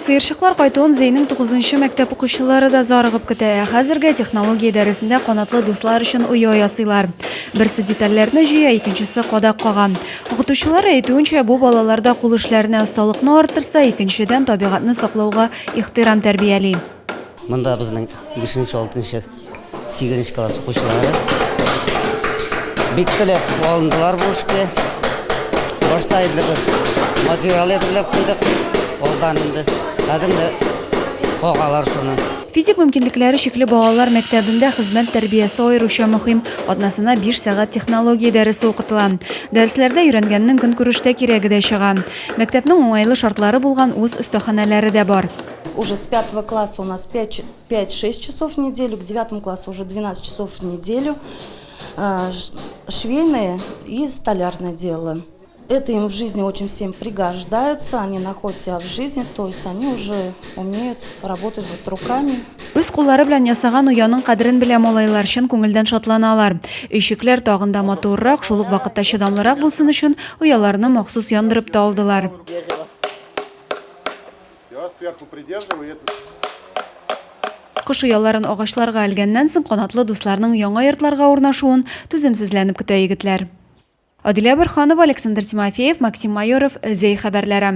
Сыерчыклар кайтуын Зәйнең тугызынчы мәктәп укучылары да зарыгып көтә. Ә хәзергә технология дәресендә канатлы дуслар өчен оя ясыйлар. Берсе детальләрне җыя, икенчесе кадак кага. Укытучылар әйтүенчә, бу балаларда кул эшләренә осталыкны арттырса, икенчедән, табигатьне саклауга ихтирам тәрбияли. Монда безнең бишенче, алтынчы, сигезенче класс укучылары бик теләп алындылар бу эшкә. Башта инде без материал әзерләп куйдык, алдан инде. Хәзер инде кагалар шуны. Физик мөмкинлекләре чикле балалар мәктәбендә хезмәт тәрбиясе аеруча мөһим. Атнасына биш сәгать технология дәресе укытыла. Дәресләрдә өйрәнгәннең көнкүрештә кирәге дә чыга. Мәктәпнең уңайлы шартлары булган үз остаханәләре дә бар. Уже с пятого класса у нас 5-6 часов в неделю, к девятому классу уже 12 часов в неделю. Швейное и столярное дело. Это им в жизни очень всем пригождается, они находят себя в жизни, то есть они уже умеют работать вот руками. Үз куллары белән ясаган ояның кадерен белә малайлар, чын күңелдән шатланалар. Өйчекләр тагын да матуррак, шул ук вакытта чыдамлырак булсын өчен, ояларны махсус яндырып та алдылар. Кош ояларын агачларга элгәннән соң, канатлы дусларның яңа йортларга урнашуын түземсезләнеп көтә егетләр. Адилә Борһанова, Александр Тимофеев, Максим Майоров, Зәй хәбәрләре.